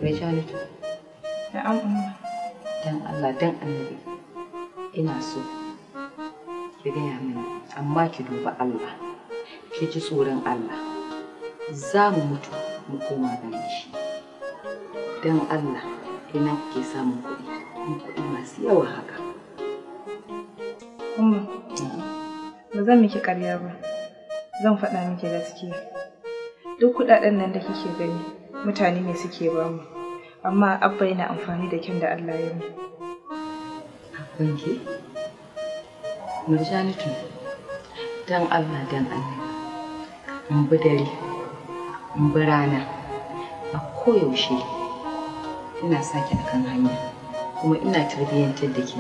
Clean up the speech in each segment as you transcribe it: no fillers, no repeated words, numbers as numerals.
Rajanatu. Na'am Umma. Dan Allah dan Annabi. Ina so ki gaya mini, amma ki duba Allah. Ki ji tsoron Allah. Za mu mutu mu koma gare shi. Dan Allah, ina kuke samun kuɗi, kuɗi masu yawa haka. Umma, ba zan miki ƙarya ba. Zan faɗa miki gaskiya. Duk kuɗaɗen nan da kike gani, mutane ne suke ba mu. Amma Abba yana amfani da kyan da Allah ya mu. Abbanki? Murjanatu, dan Allah dan Allah. In bi dare, in bi rana, a koyaushe ina sake akan hanya, kuma ina tarbiyyantar da ke.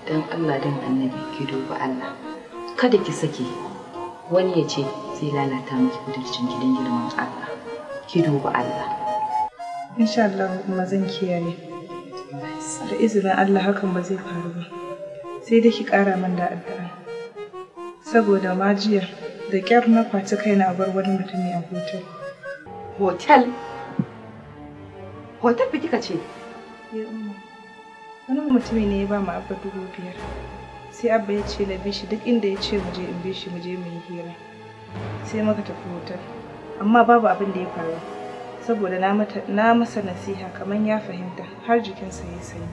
Dan Allah dan Annabi ki duba Allah. Kada ki sake wani ya ce zai lalata miki budurcin ki don girman Allah. Ki duba Allah. Insha Allah kuma zan kiyaye. Da izinin Allah hakan ba zai faru ba. Sai dai ki ƙara min da addu'a. Saboda ma jiya da ƙyar na kwaci kaina a bar wani mutumi a hotel. Hotel? Hotel fi kika ce? Ya Umma. Wani mutumi ne ya ba mu Abba 5,000. Sai Abba ya ce na bi shi duk inda ya ce mu je in bi shi mu je mu yi hira. Sai muka tafi hotel. Amma babu abin da ya faru. Saboda na masa nasiha kamar ya fahimta har jikinsa ya sanyi.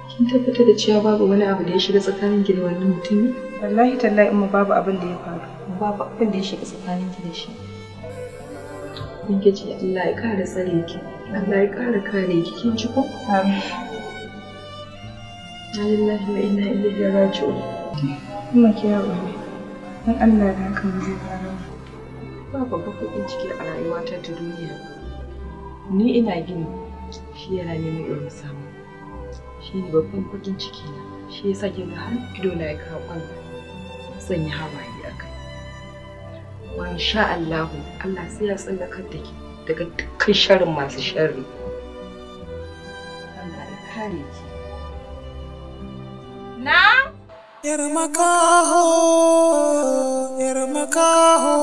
Kin tabbatar da cewa babu wani abu da ya shiga tsakanin ki da wannan mutumin? Wallahi tallahi Umma babu abin da ya faru. Babu abin da ya shiga tsakanin ki da shi. Ubangiji Allah ya ƙara tsare ki. Allah ya ƙara kare ki, kin ji ko? Amin. Inna lillahi wa inna ilaihi raji'un. Umma ki haƙuri. Dan Allah da hakan ba zai faru ba. Ba babban kuɗin ciki a rayuwata ta duniya. Ni ina gini, shi yana neman irin samu. Shi ne babban bakin ciki na. Shi yasa kin ga har ido na ya kawo ƙwallo. Zan yi hawaye a kai. Wa insha Allahu, Allah sai ya tsallakar da ke daga dukkan sharrin masu sharri. Allah ya kare ki. Na? Yar makaho, yar makaho,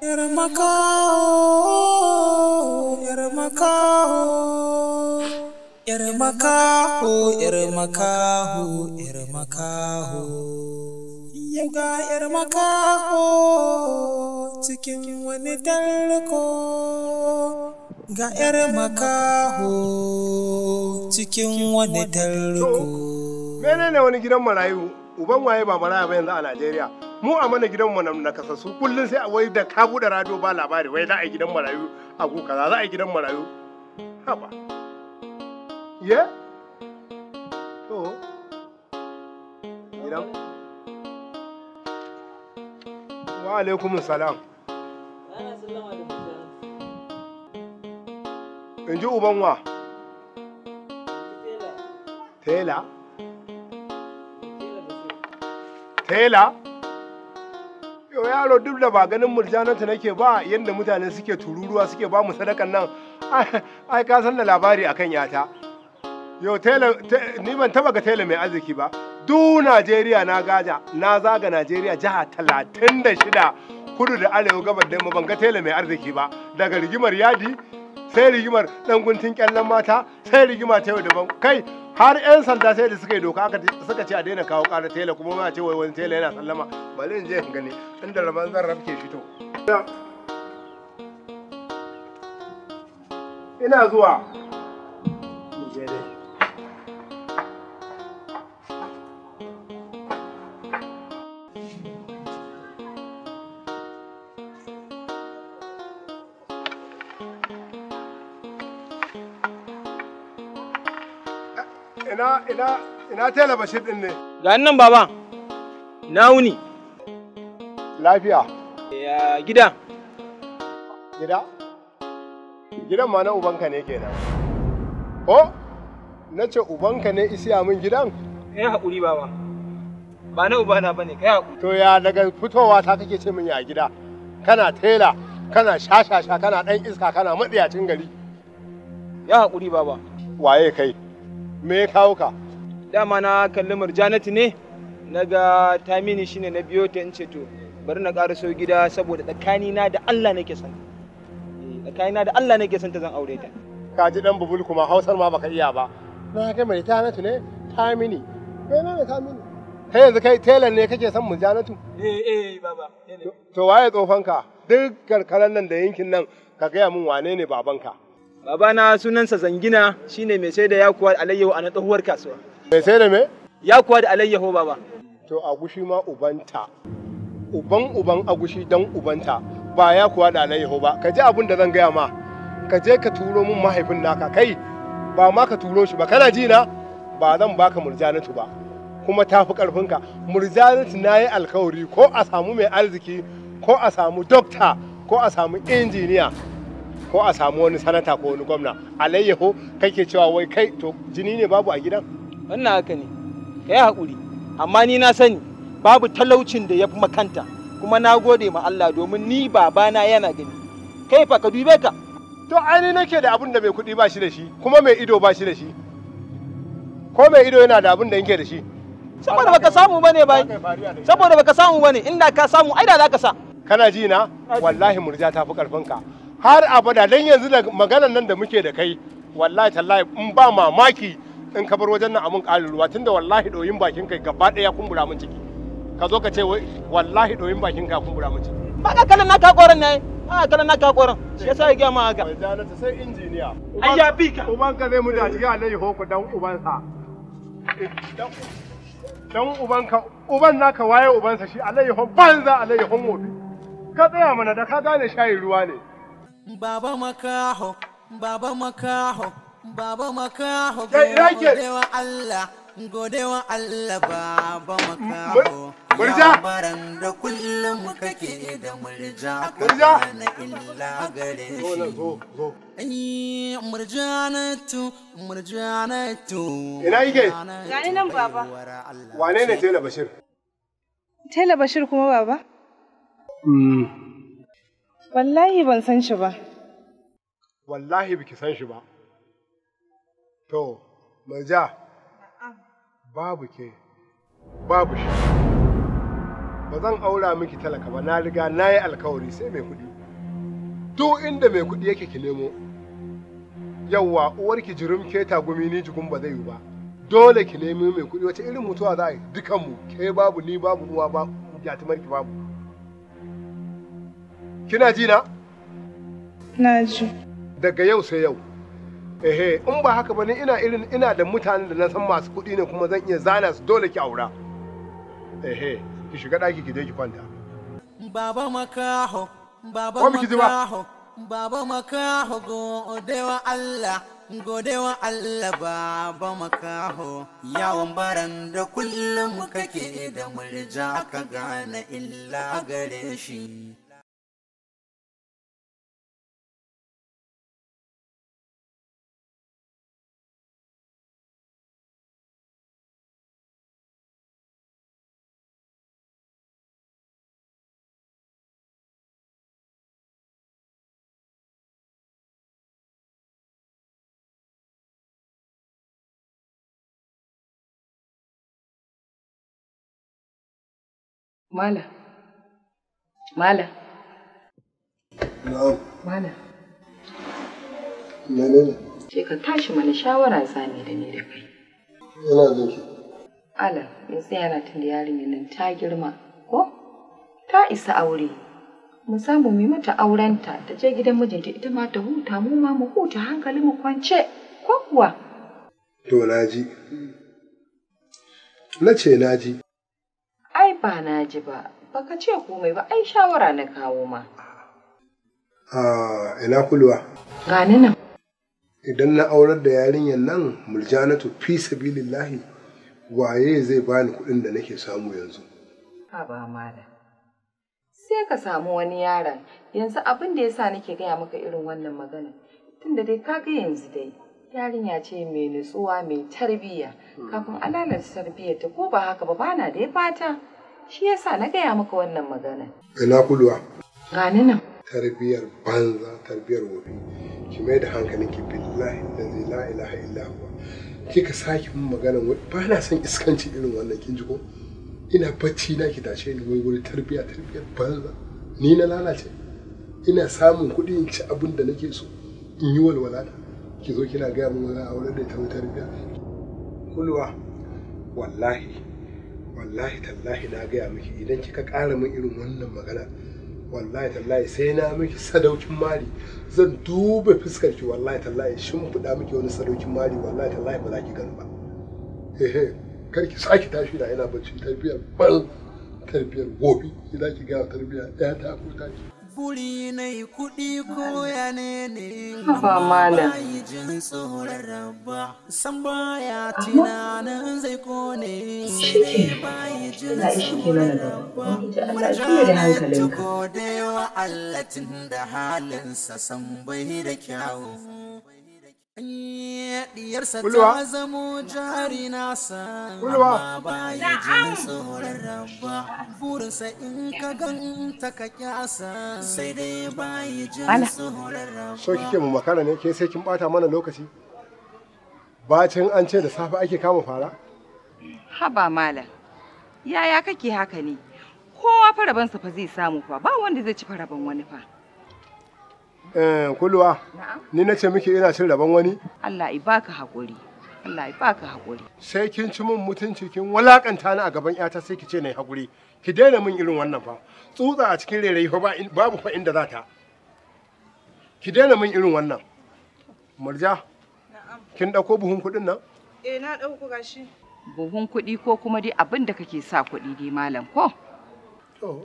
yar makaho, yar makaho, yar makaho, yar makaho, yar makaho. Yau ga yar makaho cikin wani tarko. Ga yar makaho cikin wani tarko. Menene wani gidan marayu? Uban waye ba maraya ba yanzu a Najeriya? Mu a mana gidan mu na kasassu kullun sai a wai da ka bude radio ba labari wai za a yi gidan marayu a gu kaza, za a yi gidan marayu. Haba. Ye? To. Gidan. Wa alaikum salam. In ji uban wa? Tela. Tela? Yo yaro duk da ba ganin Murjanatu nake ba yanda mutane suke tururuwa suke ba mu sadakan nan, ai ka san da labari akan yata. Yo tela, ni ban taba ga tela mai arziki ba. Du Najeriya na gaja, na zaga Najeriya jiha 36 kudu da arewa gabar da yamma ban ga tela mai arziki ba. Daga rigimar yadi sai rigimar dan guntun kyallen mata sai rigima ta yau daban. Kai har 'yan sanda sai da suka yi doka suka ce a daina kawo ƙara tela, kuma ba ce wai wani tela yana sallama. Bari in je in gani inda rabon zan rafke shi to. Ina zuwa. Ina tela Bashir din ne? Ga nan baba. Ina wuni? Lafiya. Ya gida? Gida? Gidan ma na ubanka ne kenan. Oh, na ce ubanka ne isiya min gidan? Kai haƙuri baba. Ba na ubana bane, kai haƙuri. To ya daga fitowa ta kake ce min ya gida? Kana tela, kana shashasha, kana ɗan iska, kana matsiyacin gari. Ya haƙuri baba. Waye kai? Me ya kawo ka? Dama na kalli Murjanatu ne, na ga ta mini shine na biyo ta in ce to bari na ƙaraso gida saboda tsakanina da Allah nake son. Tsakanina da Allah nake son ta zan aure ta. Ka ji dan bubul kuma Hausar ma baka iya ba. Na ga Murjanatu ne ta mini. Menene ta mini? Kai yanzu kai telan ne kake son Murjanatu? Eh eh baba. To waye tsofanka? Duk karkaran nan da yankin nan ka gaya min wane ne babanka? Babana sunansa Zangina, shine mai sai da yakuwa da alayyaho a na tsohuwar kasuwa. Mai sai da me? Yakuwa da alayyaho baba. To agushi ma ubanta. Uban uban agushi dan ubanta ba yakuwa da alayyaho ba. Ka ji abin da zan gaya ma. Ka je ka turo min mahaifin naka kai ba ma ka turo shi ba kana ji na ba zan baka Murjanatu ba. Kuma ta fi ƙarfinka. Murjanatu na yi alkawari ko a samu mai arziki ko a samu dokta ko a samu injiniya ko a samu wani sanata ko wani gwamna. Alayyaho kake cewa wai kai to jini ne babu a gidan? Wannan haka ne, ka yi haƙuri, amma ni na sani babu talaucin da ya fi makanta, kuma na gode ma Allah domin ni babana yana gani. Kai fa ka dube ka. To ai ni nake da abin da mai kuɗi ba shi da shi, kuma mai ido ba shi da shi. Ko mai ido yana da abin da yake da shi. Saboda baka samu bane bai. Saboda baka samu bane, inda ka samu ai da za ka sa. Kana ji na? Wallahi Murja ta fi ƙarfinka. Har abada dan yanzu da maganar nan da muke da kai, wallahi tallahi in ba mamaki in ka bar wajen nan amun ƙarin ruwa tunda wallahi ɗoyin bakin kai gaba ɗaya kumbura min ciki. Ka zo ka ce wai wallahi ɗoyin bakin ka kumbura min ciki. Ba ka kallon naka haƙoran ne, ba ka kallon naka haƙoran. Shi yasa ya gaya ma haka. Murjanatu sai injiniya. Ai ya fi ka. Ubanka zai mutu a cikin alayyaho ku dan ubansa. Dan ubanka, uban naka waye ubansa shi alayyahon banza alayyahon wofi. Ka tsaya mana da ka gane shayin ruwa ne. Baba makaho, baba makaho, baba makaho, godewa Allah, godewa Allah baba makaho. Murja! Baran da kullum kake da murja ka gane illa gare shi. Zo, zo. Ai, Murjanatu, Murjanatu. Ina yake? Gani nan baba. Wane ne Tela Bashir? Tela Bashir kuma baba? Wallahi ban san shi ba. Wallahi biki san shi ba. To, Murja, babu ke, babu shi. Ba zan aura miki talaka ba, na riga na yi alkawari sai mai kuɗi. Duk inda mai kuɗi yake ki nemo. Yawwa, uwarki jirum ke tagumi ni jikun ba zai yi ba. Dole ki nemi mai kuɗi, wace irin mutuwa za a yi dukanmu, ke babu ni babu uwa ba, gyatumarki babu. Kina ji na? Na ji. Daga yau sai yau. Ehe, in ba haka ba ni ina irin ina da mutanen da na san masu kuɗi ne kuma zan iya zana su dole ki aura. Ehe, ki shiga ɗaki ki je ki kwanta. Baba makaho, baba Ko biki ji ba? makaho, baba makaho, godewa Allah, godewa Allah baba makaho. Yawon baran da kullum kake da murja ka gane illa gare shi. Malam. Malam. Na'am, Malam. menene? Ce ka tashi mana shawara zami da ni da kai. Ina jin ki. Malam, yanzu yana tun da yarinyar nan ta girma, ko? Ta isa aure. Mu samu mu yi mata aurenta, ta je gidan mijinta ita ma ta huta, mu ma mu huta hankali mu kwance, ko kuwa? To na ji. Na ce na ji. Ai ba na ji ba, baka ce komai ba, ai shawara na kawo ma. Ah, ina kulwa. Gani nan. Idan na aurar da yarinyar nan Murjanatu fi sabilillahi waye zai bani kuɗin da nake samu yanzu? Haba malam. Sai ka samu wani yaron, yanzu abin da yasa nake gaya maka irin wannan magana. Tunda dai ka ga yanzu dai yarinya ce mai nutsuwa mai tarbiyya kafin a lalata tarbiyyarta ko ba haka ba bana da fata. Shi yasa na gaya maka wannan magana. Ina kulwa. Gani nan. Tarbiyyar banza, tarbiyyar wofi. Ki mai da hankalinki billahi allazi la ilaha illa huwa. Kika sake mun magana wai ba na son iskanci irin wannan, kin ji ko? Ina bacci na ki tashe ni wai wuri tarbiya tarbiyar banza. Ni na lalace. Ina samun kuɗi in ci abin da nake so, in yi walwala ta. Ki zo kina gaya min wani aure da ta tarbiya. Kulwa, wallahi, wallahi tallahi na gaya miki idan kika ƙara min irin wannan magana, wallahi tallahi sai na miki sadaukin mari. Zan duba fuskar ki, wallahi tallahi shimfiɗa miki wani sadaukin mari, wallahi tallahi ba za ki gani ba. Ehe, kar ki sake tashi da ina bacci tarbiyar bal tarbiyar gobe za ki ga tarbiya ɗaya ta ko ta ki. Buri na yi kuɗi ko ya ne ne, Haba malam. bayi jin tsoron rabba, san baya tunanin zai kone, sai dai bayi jin Allah ya shige mana tsoron gaba. rabba. Ubangiji Allah ya shige da hankalinka. Gode wa Allah tun da halinsa san bai da kyawu. Diyarsa Kulwa. ta zamo jari nasa, Kulwa. amma baya jin tsoron rabba. Burinsa in ka ganta ka kyasa, sai dai baya jin Malam. tsoron rabba. So kike mu makara ne ke, sai kin bata mana lokaci. Bacin an ce da safe ake kama fara. Haba malam. Yaya kake haka ne? Kowa farabansa fa zai samu fa, ba wanda zai ci faraban wani fa. Eh, Kulwa, Na'am. ni na ce miki ina cin rabon wani. Allah ya baka haƙuri. Allah ya baka haƙuri. Sai kin ci min mutunci, kin walakanta ni a gaban yata, sai ki ce na yi haƙuri. Ki daina min irin wannan fa. Tsutsa a cikin rairayi fa babu fa inda za ta. Ki daina min irin wannan. Murja, Na'am. kin ɗauko buhun kuɗin nan? Eh, na ɗauko gashi. Buhun kuɗi ko kuma dai abin da kake sa kuɗi dai malam ko? To.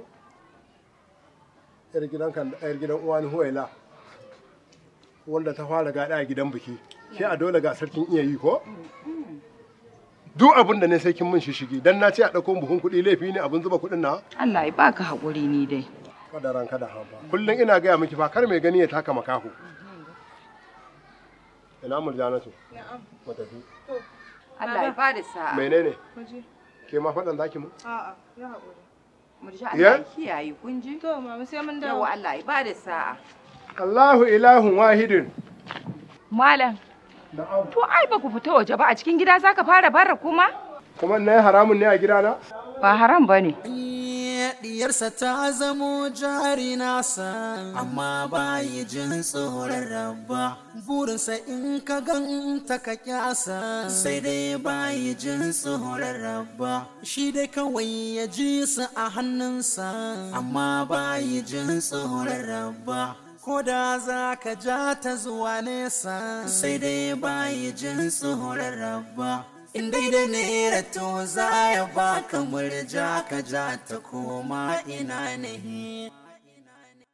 Yar gidan kan, yar gidan uwani Huwaila. Wanda ta fara gaɗa a gidan biki. Ke a dole ga sarkin iya yi ko? Duk abin da ne sai kin min shishigi, dan na ce a ɗauko buhun kuɗi laifi ne abin zuba kuɗin na? Allah ya baka haƙuri ni dai. Kada ranka da hamba. Kullum ina gaya miki fa kar mai gani ya taka makaho. Ina Murjanatu? Na'am. Mu tafi. To, Allah ya bada sa'a. Menene? mu je. Ke ma faɗan zaki mu? A'a, ya haƙuri. Murja Allah Ya? ya kiyaye kun ji? To, mama sai mun dawo. Yawa Allah ya bada sa'a. Allahu ilahun wahidun. Malam, Na'am. to ai ba ku fita waje ba, a cikin gida zaka fara bara kuma? Kuma na yi haramun ne a gidana? Ba haram bane. Diyarsa ta zamo jari nasa, amma bayi jin tsoron rabba. Burinsa in ka ganta ka kyasa, sai dai bayi jin tsoron rabba. Shi dai kawai ya ji su a hannunsa, amma bayi jin tsoron rabba. Ko da za ka ja ta zuwa nesa, sai dai bayi jin tsoron rabba. In dai da naira to za ya baka, murja ka ja ta koma ina ne.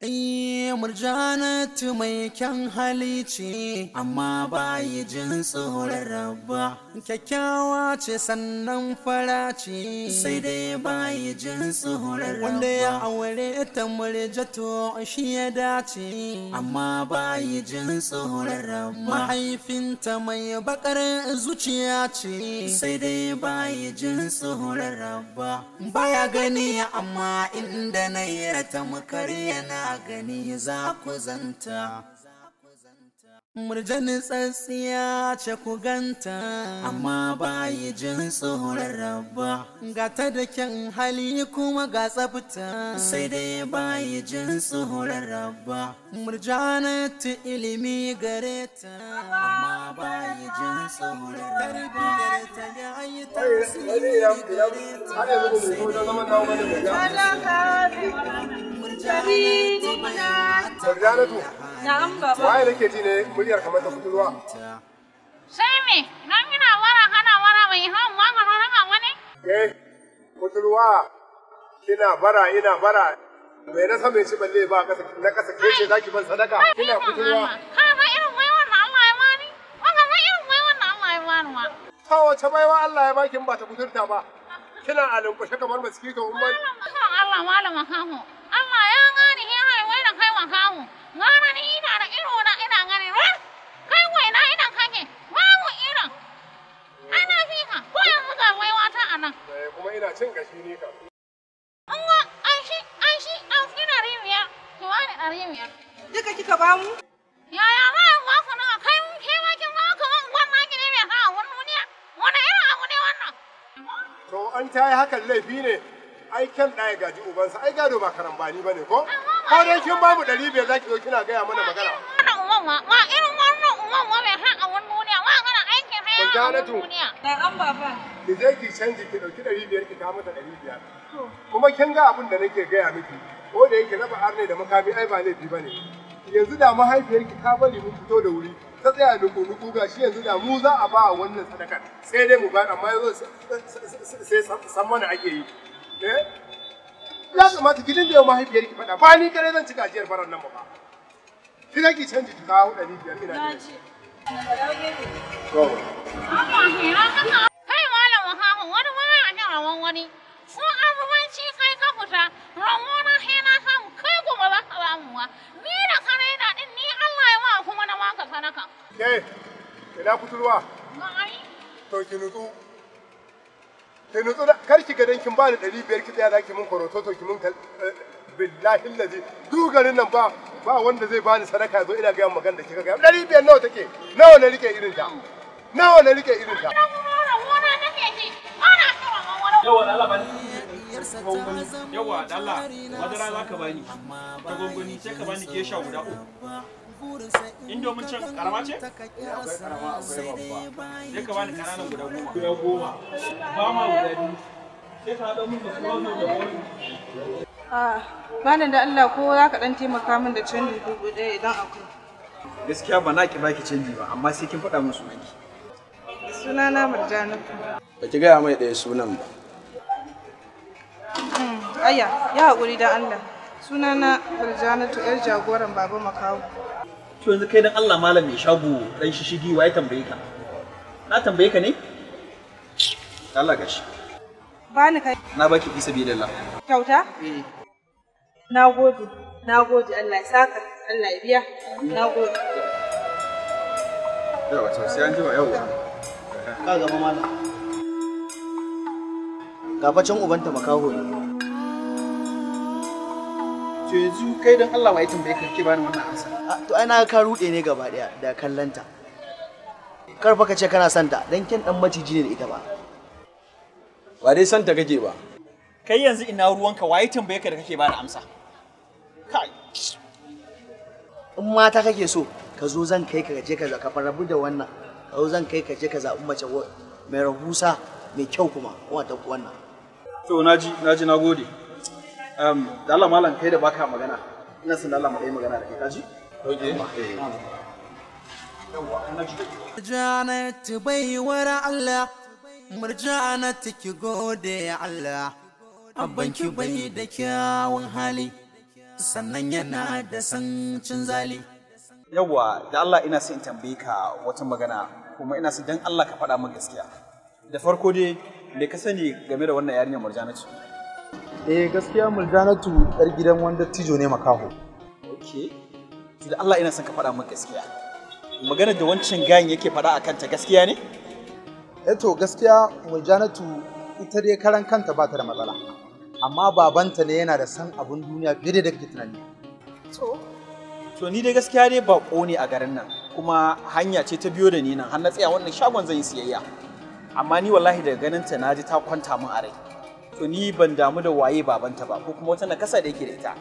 Eh, Murjanatu mai kyan hali ce, amma bayi jin tsoron rabba. Kyakkyawa ce sannan fara ce, sai dai bayi jin tsoron rabba. Wanda ya aure ta murjatu shi ya dace, amma bayi jin tsoron rabba. Mahaifinta mai bakar zuciya ce, sai dai bayi jin tsoron rabba. Baya gani amma inda naira ta mukar yana gani za ku zanta. Murjani tsatsiya ce ku ganta, amma bayi jin tsoron rabba. Ga ta da kyan hali kuma ga tsafta, sai dai bayi jin tsoron rabba. Murjanatu ilimi gare ta, amma bayi jin tsoron rabba. Tarbiyar ta yayi tasiri gare ta, sai dai Murjanatu mai Murjanatu, Na'am baba. waye nake ji ne muryar kamar ta kuturwa? Sai me? Na ina wara kana wara mai han ma ka rana wani? Ke, kuturwa, kina bara ina bara. Mai rasa mai ci balle ba kasa na kasa, ke ce zaki ban sadaka. Kina kuturwa. Ka ga irin baiwar da Allah ya bani? Ba ka ga irin baiwar da Allah ya bani ba. Ta wace baiwa Allah ya baki in ba ta kuturta ba? Kina a lankwashe kamar mosquito in ban. Malam Allah malam makaho. Allah ya gani ya haiwai da kai makaho. Gara ni ina da ido na ina gani ran. Kai wai na ina kake. Babu irin. Ai na fi ka. Ko yanzu ga baiwa ta a nan. Eh, kuma ina cin gashi ne kam. Ungo an shi an shi an fi 500. Ki bani 500. Duka kika bamu? Yaya za a ba ku nawa kai ke ma kin ba kamar uwan naki ne mai sa a wani duniya. an ta yi hakan laifi ne. Ai kyan ɗaya gaji ubansa, ai gado ba karambani ba ne ko? Ko dai kin ba mu 500 za ki zo kina gaya mana magana. Wannan uban ma, ma irin wannan uban ma bai san abun duniya, ma kana aikin sai abun duniya. Na'am baba. Ki je ki canji ki ɗauki 500 ki kawo mata 500. Kuma kin ga abin da nake gaya miki, ko da yake raba arne da makami ai ba laifi ba ne. Yanzu da mahaifiyarki ta bari mun fito da wuri, ta tsaya nuku-nuku ga shi yanzu da mu za a ba wannan sadakar. Sai dai mu bayar amma yanzu sai san mana ake yi. Ya kamata ki dinga yau mahaifiyar ki faɗa ba ni kare zan ci gajiyar farar nan ba. Ki za ki canji ki kawo 500 ina Na ji. Kai malam Makaho wani ma a jin rabon wani. Ko an rubanci kai ka fita rabona sai na samu kai gobe za ka samu wa. Ni da kare na din ni Allah ya ma kuma na maka sadaka. Ke ina kuturwa. Ai. To ki nutsu. Ki nutsu kar ki ga dan kin bani 500 ki tsaya zaki mun koroto to ki mun billahi allazi duk garin nan ba wanda zai bani sadaka yazo ina ga magana da kika ga 500 nawa take nawa na rike irin ta nawa na rike irin ta. Yawa da Allah bani yawa da Allah madara zaka bani ta gongoni sai ka bani gesha guda 3. Indomin can karama ce? Akwai karama akwai babba. Sai ka bani kananan guda 10. Guda 10. Ba ma guda 2. Sai ka haɗa mun da su wannan da wani. A'a, malam da Allah ko za ka ɗan taimaka min da canji 1000 idan akwai. Gaskiya ba na ki baki canji ba, amma sai kin faɗa min sunanki. Sunana Murjanatu. Ba ki gaya mai ɗaya sunan ba. Aya, ya haƙuri da Allah. Sunana Murjanatu 'yar jagoran Baba Makaho. To yanzu kai dan Allah malam mai shago dan shishigi waye tambaye ka? Na tambaye ka ne? Allah gashi. Bani kai. Na baki fi sabilillah. Kyauta? Eh. Nagode. Nagode Allah ya saka, Allah ya biya. Nagode. Yawa to sai an jima yawa. Ka gama malam. Gafacin ubanta makaho ne. To yanzu kai dan Allah waye tambaye ka kike bani wannan amsa? To ai na ka rude ne gaba daya da kallanta. Kar fa ka ce kana santa dan kin dan maciji ne da ita ba. Ba dai santa kake ba. Kai yanzu ina ruwanka waye tambaye ka da kake bani amsa? Kai. In mata kake so ka zo zan kai ka je ka ka rabu da wannan. Ka zo zan kai ka je ka zabi mace mai rahusa mai kyau kuma wata wannan. To naji naji nagode. Da Allah malam kai da baka magana ina son Allah mu dai magana da kai kaji? Okay. Murjanatu baiwar Allah, Murjanatu ki gode Allah, abbanki bai da kyawun hali, sannan yana da san cin zali. Yawwa, da Allah ina son in tambaye ka wata magana kuma ina son dan Allah ka faɗa min gaskiya. Da farko dai me ka sani game da wannan yarinyar Murjanatu? Eh gaskiya Murjanatu yar gidan wani dattijo ne makaho. Okay. To da Allah ina son ka faɗa min gaskiya. Maganar da wancan gayin yake faɗa a kanta gaskiya ne? Eh to gaskiya Murjanatu ita dai karan kanta ba ta da matsala. Amma babanta ne yana da san abun duniya fiye da kake tunani. To ni dai gaskiya dai baƙo ne a garin nan kuma hanya ce ta biyo da ni nan har na tsaya wannan shagon zan yi siyayya. Amma ni wallahi daga ganin ta naji ta kwanta min a rai. To ni ban damu da waye babanta ba ko kuma wata nakasa da yake da ita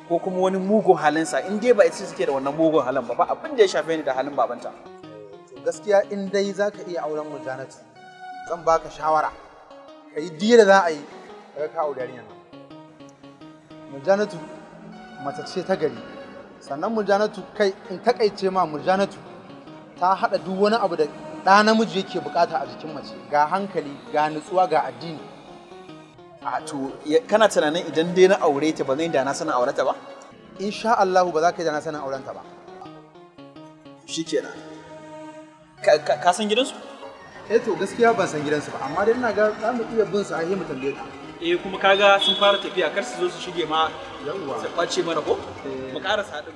ko kuma wani mugun halinsa in dai ba ita suke da wannan mugun halin ba ba abin da ya shafe ni da halin babanta. To gaskiya in dai zaka iya auren Murjanatu zan baka shawara ka yi diya da za a yi daga ka aure yarinyar nan. Murjanatu mace ce ta gari sannan Murjanatu kai in takaice ma Murjanatu ta haɗa duk wani abu da ɗa namiji yake bukata a jikin mace ga hankali ga nutsuwa ga addini. A to kana tunanin idan dai na aure ta ba zan da na sanin aurenta ba? Insha Allahu ba za ka yi da na sanin aurenta ba. Shikenan. Ka san gidansu? Eh to gaskiya ban san gidansu ba amma dai ina ga za mu iya bin su a mu tambaye ta. Eh kuma kaga sun fara tafiya kar su zo su shige ma su kwace mana ko? Mu karasa din.